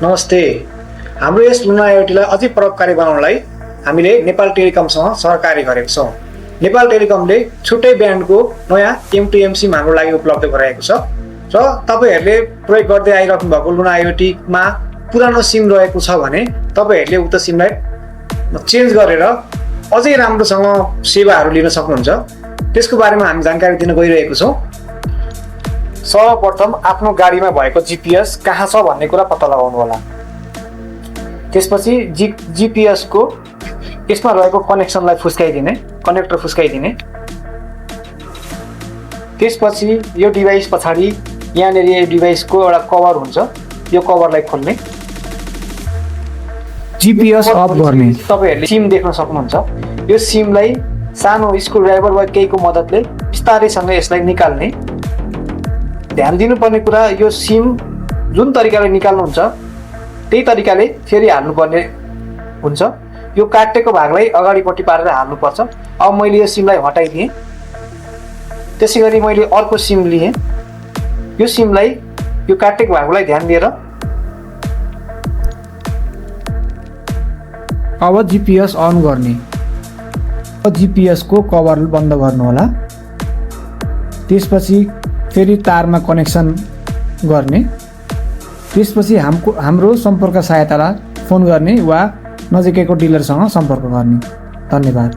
नमस्ते। हाम्रो यस लुना आइओटीलाई अझै प्रभावकारी बनाउनलाई हामीले नेपाल टेलिकमसँग सहकार्य गरेको छौँ। नेपाल टेलिकमले छुट्टै ब्यान्डको नयाँ M2M सिम हाम्रो लागि उपलब्ध गराएको छ र तपाईहरूले प्रयोग गर्दै आइराख्नु भएको लुना आइओटीमा पुरानो सिम रहेको छ भने तपाईहरूले उक्त सिमलाई चेन्ज गरेर अझै राम्रोसँग सेवाहरू लिन सक्नुहुन्छ। त्यसको बारेमा हामी जानकारी दिन गइरहेको छौँ। सर्वप्रथम आफ्नो गाडीमा भएको GPS कहाँ छ भन्ने कुरा पत्ता लगाउनु होला। त्यसपछि GPS को यसमा रहेको कनेक्सनलाई फुस्काइदिने, कनेक्टर फुस्काइदिने। त्यसपछि यो डिभाइस पछाडि यहाँनिर यो डिभाइसको एउटा कभर हुन्छ, यो कभरलाई खोल्ने, GPS अफ गर्ने। तपाईहरूले सिम देख्न सक्नुहुन्छ। यो सिमलाई सानो स्क्रुड्राइभर वा केहीको मद्दतले बिस्तारैसँग यसलाई निकाल्ने। ध्यान दिनुपर्ने कुरा यो सिम जुन तरिकाले निकाल्नुहुन्छ त्यही तरिकाले फेरि हाल्नुपर्ने हुन्छ। यो काटेको भागलाई अगाडिपट्टि पारेर हाल्नुपर्छ। अब मैले यो सिमलाई हटाइदिएँ। त्यसैगरी मैले अर्को सिम लिएँ। यो सिमलाई यो काटेको भागलाई ध्यान दिएर अब GPS अन गर्ने। GPS को कभर बन्द गर्नु होला। त्यसपछि फेरि तारमा कनेक्सन गर्ने। त्यसपछि हाम्रो सम्पर्क सहायतालाई फोन गर्ने वा नजिकैको डिलरसँग सम्पर्क गर्ने। धन्यवाद।